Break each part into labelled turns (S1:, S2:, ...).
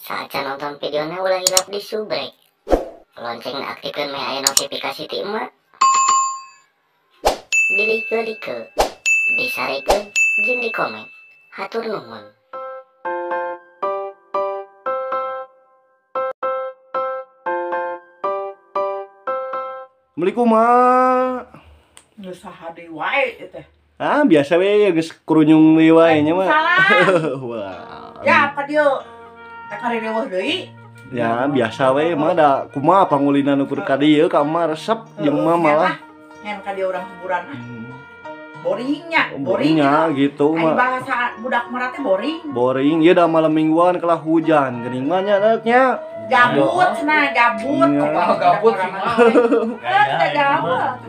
S1: Saacan nonton videona ulah hilap di subrek. Lonceng aktifkan meh aya notifikasi ti emak. Di like-like, disarekeun jeung di komen. Hatur nuhun.
S2: Assalamualaikum, Mak.
S3: Geus saha deui wae ieu teh.
S2: Ah, biasa we geus kurunyung deui wae nya, Mak.
S3: Wah. Ya, apa dieu? Teh kareuweuh deui.
S2: Ya, biasa we mah da kumaha pangulinan ukur ka dieu ka emak resep jeung emak malah.
S3: Ngan ka dieu urang hiburan ah. Boringnya,
S2: boringnya gitu mah.
S3: Bahasa budak mah teh boring.
S2: Boring, ieu da malam mingguan kalah hujan geuning mah nya nya.
S3: Gabut cenah, gabut.
S4: Gabut sih mah.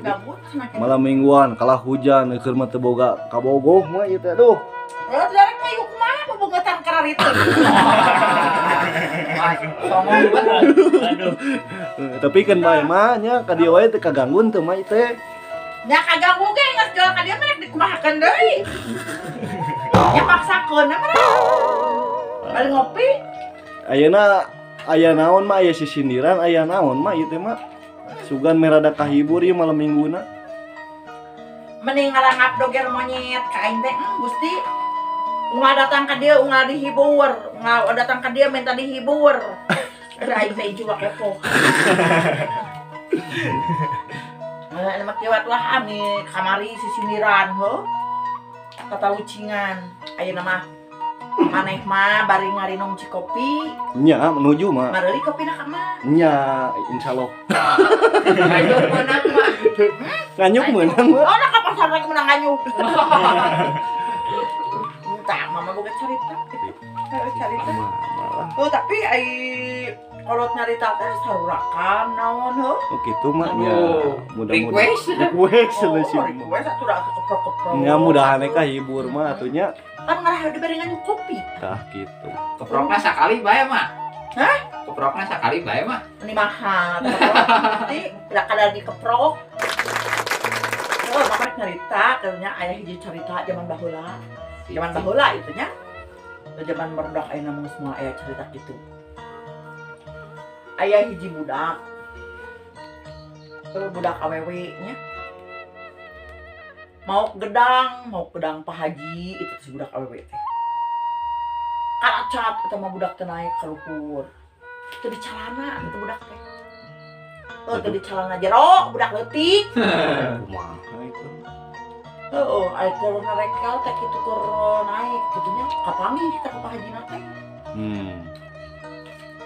S3: Gabut cenah.
S2: Malam mingguan kalah hujan keur mah teu boga kabogoh mah ieu teh aduh.
S3: Lalu darek kayu kumaha bobongetan kararitu.
S4: Songong banget.
S2: Aduh. Tapi kan bae mah nya ka dieu wae teu kagangguan teu mah ieu teh.
S3: Nya kaganggu ge geus jual ka dieu mah rek dikumahakeun deui. Nya paksakeun mah. Bari ngopi.
S2: Ayeuna aya naon mah aya sisindiran aya naon mah ieu teh mah. Sugan merada kahibur ieu malam mingguna.
S3: Mending ngarangap doger monyet ka aing teh Gusti. Unggal datang ka dieu unggal dihibur, unggal datang ka dieu minta dihibur. Ada aing teh juga kepo. Nah, mah kieu lah ami kamari sisindiran heuh. Tatalucingan ayeuna mah maneh mah bari ngarinum cikopi.
S2: Nya menuju mah.
S3: Mareuli kopina ka mah.
S2: Nya insyaallah.
S4: Nganyuk meunang mah.
S2: Nganyuk meunang mah.
S3: Oh, nah ka pasar lagi meunang nganyuk. Entah, mama boga carita. Carita. Oh, tapi ai kolot nyarita teh sarurakan naon heuh.
S2: Oh kitu mah nya. Mudah-mudahan
S4: request.
S2: Request sih.
S3: Request atuh da atuh keprok-keprok.
S2: Nya mudahan ka hibur mah atuh nya.
S3: Kan ngarah dibere nganyuk kopi.
S2: Tah kitu.
S4: Keprokna sakali bae mah.
S3: Hah?
S4: Keprokna sakali bae mah.
S3: Ini mahal. Nanti da kada dikeprok. Oh, mama rek nyarita katanya aya hiji carita zaman baheula. Zaman baheula itu nya. Zaman barudak ayeuna mah geus moal aya carita kitu. Aya hiji budak. Budak awewe nya. Mau gedang Pak Haji itu si budak awewe teh. Karacat eta mah budak teh naik ka luhur. Teu dicalana itu budak teh. Oh, teu dicalana jero budak leutik.
S2: Kumaha itu?
S3: Heeh, aya keur narekel teh kitu keur naik kitu nya kapanggih teh ka Pak Haji na teh.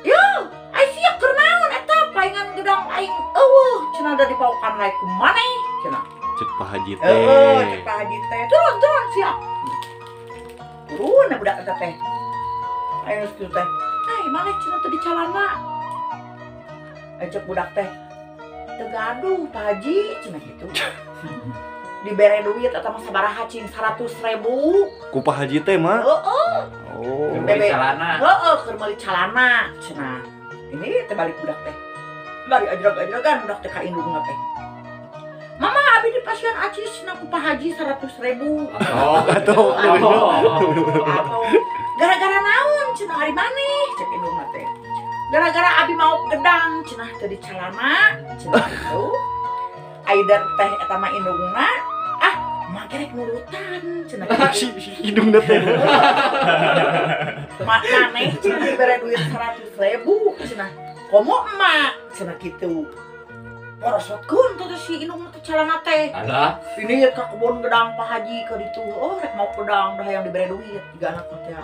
S3: Yo, ai sia keur naon eta paingan gedang aing eueuh cenah da dipaukan naik ku maneh cenah.
S2: Cek Pak Haji teh.
S3: Heeh, cek Pak Haji teh. Turun, turun siap. Turun budak eta teh. Ayo geus kitu teh. Ai maneh cenah teu dicalana. Ai cek budak teh. Teu gaduh Pak Haji cenah kitu. Dibere duit eta mah sabaraha cing 100.000.
S2: Ku Pak Haji teh mah?
S3: Heeh.
S2: Oh.
S4: Meuli calana.
S3: Heeh, keur meuli calana cenah. Ini teh balik budak teh. Bari ajrag-ajragan budak teh ka indungna teh. Mama abi di pasian acis cenah ku Pak Haji 100.000.
S4: Oh,
S2: atuh.
S3: Gara-gara naon cenah ari maneh cek indungna teh. Gara-gara abi mau gedang cenah teu dicalana cenah kitu. Aidan teh eta mah indungna ah mah gerek nurutan cenah
S2: kitu. Indungna teh.
S3: Maneh cenah dibere duit 100.000 cenah. Komo emak cenah kitu. Porosotkeun teh si indungna teh calana teh.
S4: Alah,
S3: ini ka kebun gedang Pak Haji ka ditu. Oh, rek mau gedang dah yang dibere duit tiga anak teh.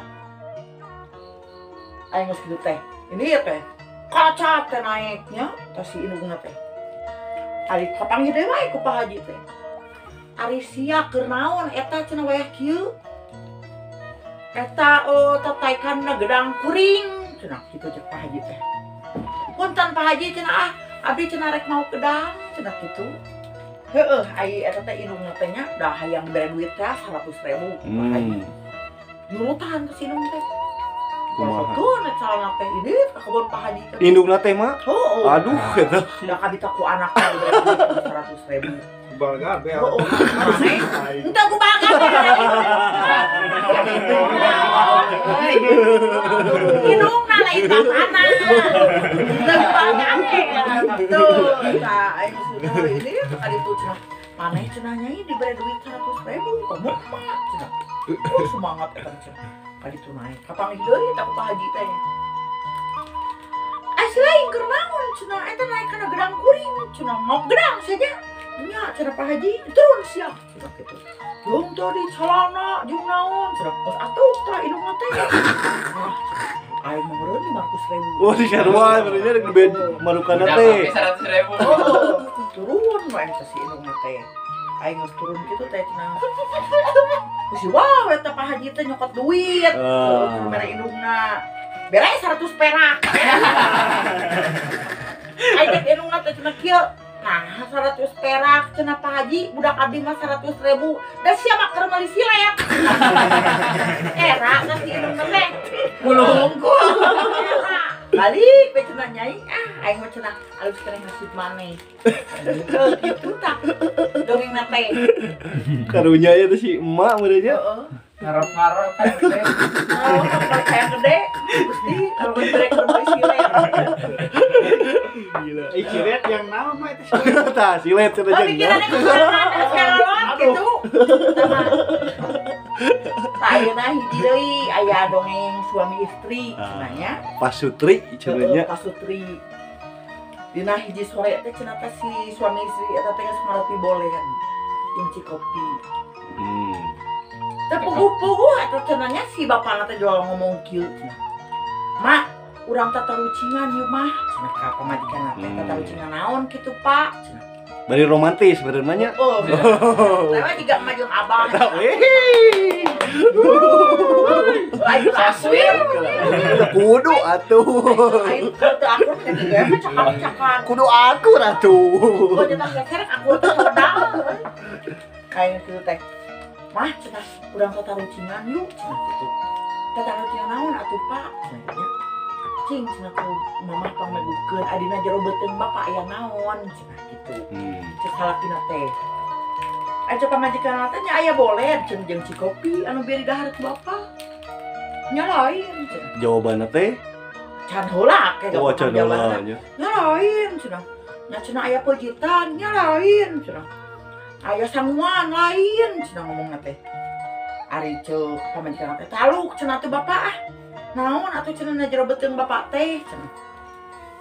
S3: Aing geus kitu teh. Ini teh kaca teh naiknya teh si indungna teh. Ari kapanggih deui wae ku Pak Haji teh. Ari sia keur naon eta cenah wayah kieu? Eta tataikanna gedang kuring cenah kitu cek Pak Haji teh. Punten Pak Haji cenah ah abdi cenah rek mau gedang cenah kitu. Heeh, ai eta teh indungna teh nya da hayang dibere duit teh 100.000 ku Pak Haji. Nurutan ka si indung teh. Kumaha calana teh ini ka kebon Pak Haji teh.
S2: Indungna teh mah?
S3: Heeh.
S2: Aduh eta.
S3: Da kabita ku anakna dibere 100.000.
S5: Gubal gabe.
S3: Heeh. Entah gubal gabe. Indungna lain Lain bapana. Lebih banyak tuh. Tah aing sudah ini kali itu cenah. Maneh cenah nyai dibere duit 100.000 komo mah cenah. Oh semangat eta cenah. Kali itu naik. Kapanggih deui eta ku Pak Haji teh. Asli lain keur naon cenah eta naik kana gedang kuring cenah mau gedang saja. Nya cenah Pak Haji turun sia cenah kitu. Jeung teh di calana jeung naon cenah geus atuh tah indungna teh. Aing mah meureun 500.000.
S2: Oh di sarua meureunnya rek dibed marukana teh.
S4: 100.000.
S3: Oh, turun we eta si indungna teh. Aing geus turun kitu teh cenah. Geus wow eta Pak Haji teh nyokot duit. Terus mere indungna. Bere 100 perak. Aing teh indungna teh cenah kieu. Nah, 100 perak cenah Pak Haji, budak abdi mah 100.000. Da sia mah keur meuli silet. Era teh si indungna teh.
S4: Mulungkul.
S3: Balik we cenah nyai, ah aing mah cenah alus keneh nasib maneh. Kitu tah dongengna teh.
S2: Karunya ya teh si emak meureunnya.
S3: Heeh.
S4: Ngarep-ngarep kan gede.
S3: Oh, kayak gede. Gusti, kalau bere keur meuli silet.
S2: Gila.
S5: Eh silet yang naon mah itu silet.
S2: Tah silet cenah jeung.
S3: Pikiranna kumaha gitu. Tah ayeuna hiji deui aya dongeng suami istri cenah nya.
S2: Pasutri cenah nya.
S3: Pasutri. Dina hiji sore teh cenah teh si suami istri eta teh geus ngaropi bolen jeung cikopi. Teh puguh-puguh eta cenah nya si bapana teh jual ngomong kieu cenah. Mak, urang tatarucingan yeuh mah cenah ka pamajikanna teh tatarucingan naon kitu Pak cenah.
S2: Bari romantis bari mah nya.
S3: Oh. Teh mah jiga emak jeung abah. Lain aswir.
S2: Kudu atuh.
S3: Aing teu akur teh mah cakap-cakan.
S2: Kudu akur atuh.
S3: Oh jeung geser akur teh pedal. Kayak kitu teh. Mah cenah urang tatarucingan yuk cenah kitu. Tatarucingan naon atuh Pak cenah nya. Cing cenah ku mamah pangmegukeun adina jero beuteung bapak aya naon cenah kitu. Cek salakina teh. Aja pamajikanna teh nya aya bolet cenah jeung cikopi anu bieu didahar ku bapak. Nya lain cenah.
S2: Jawabanna teh
S3: can heula ke
S2: oh, can heula nya.
S3: Nya lain cenah. Nya cenah aya pejitan nya lain cenah. Aya sanguan lain cenah ngomongna teh. Ari ceuk pamajikanna teh taluk cenah teh bapak ah. Naon atuh cenah na jero beuteung bapak teh cenah.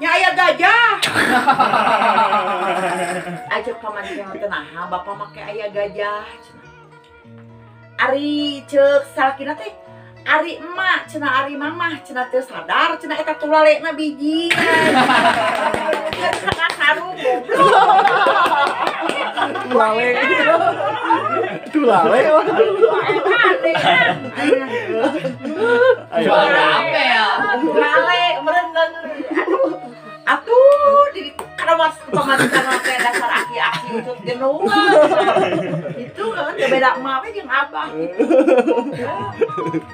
S3: Nya aya gajah. Aja pamajikanna teh naha bapak make aya gajah cenah. Ari ceuk salakina teh ari emak cenah ari mamah cenah teu sadar cenah eta tulalekna biji. Kana sarung goblok.
S2: Tulale. Tulale.
S3: Tulale meureun aduh. Atuh di karawas pamajikan teh dasar aki-aki ucut genungan. Itu kan beda emak we jeung abah gitu.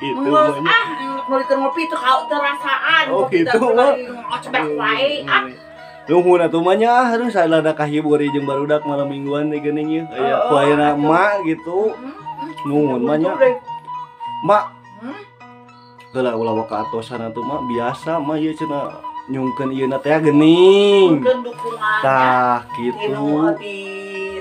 S2: Itu
S3: ah meuli keur ngopi teu terasaan.
S2: Oh gitu mah.
S3: Ngocebek wae ah.
S2: Nuhun atuh mah nya harus ada kahibur jeung barudak malam mingguan teh geuning ieu. Aya ku ayeuna emak gitu. Nuhun mah nya. Mak. Heula ulah waka atosan atuh mah biasa mah ieu cenah nyungkeun ieu na teh geuning.
S3: Nyungkeun dukungan.
S2: Tah kitu.
S3: Di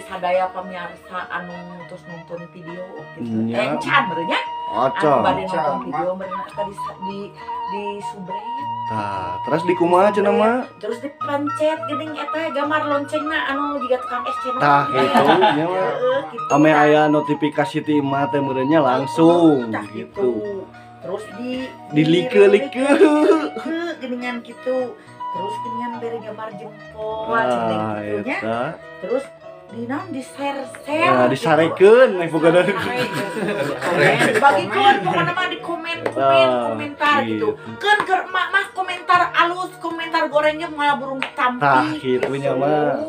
S3: sadaya pamirsa anu terus nonton video gitu. Encan meureun nya.
S2: Acan.
S3: Anu bade nonton video meureun eta di subret.
S2: Tah, terus di kumaha cenah mah?
S3: Terus dipencet geuning eta gambar loncengna anu jiga tukang es cenah.
S2: Tah kitu nya mah. Ame aya notifikasi ti emak teh meureun nya langsung gitu.
S3: Terus di
S2: like-like
S3: geuningan gitu. Terus geuningan bere gambar jempol cenah gitu nya. Terus di naon di share-share.
S2: Nah, disarekeun meh pokona.
S3: Bagikeun pokona mah di komen-komen komentar gitu. Keun keur emak mah komentar alus, komentar gorengnya malah burung tampi.
S2: Tah kitu nya mah.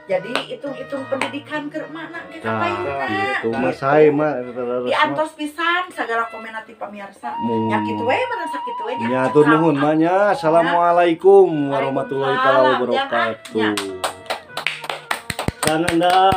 S3: Jadi hitung-hitung pendidikan keur emak na ge kapayunna.
S2: Gitu mah sae mah
S3: diantos pisan sagala komen ti pamirsa. Nya kitu we meureun sakitu we nya.
S2: Nya atur nuhun mah nya. Assalamualaikum warahmatullahi taala wabarakatuh. Kananda.